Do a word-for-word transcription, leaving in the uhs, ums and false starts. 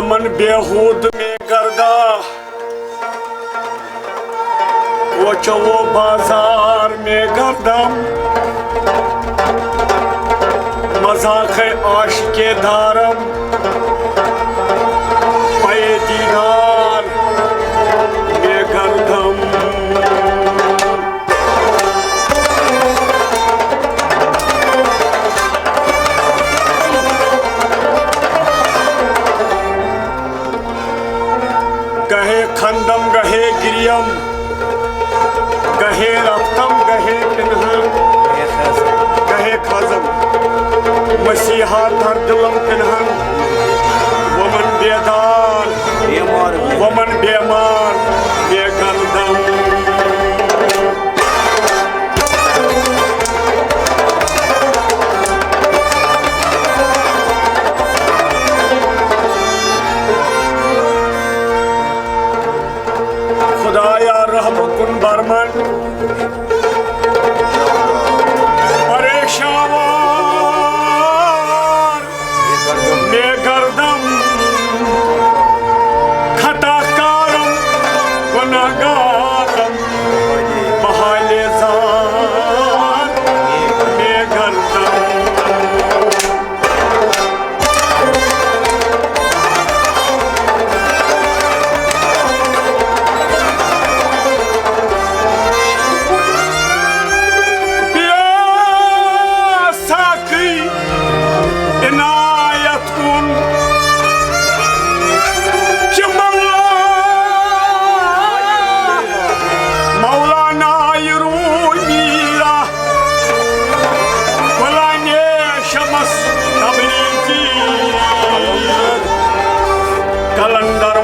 من بیہود میں گردہ، کوچہ و بازار میں گردم، مذاق عاشق دارم، پے دیدار میں گردم۔ گہے خندم، گہے گریم، گہے رفتم، گہے پنہان، گہے خزم، مسیحا تر دلم پنہان، ومن بیدار، ومن بیمار، بے گردم۔ خدایا رحم کن برمن، پریشان بے گردم، خطا کارم، گناہ گارم، بحال زار بے گردم۔ ساقی عنایت کن چہ مولا، مولانا رومی را، فلانے شمس تبریزی، قلندر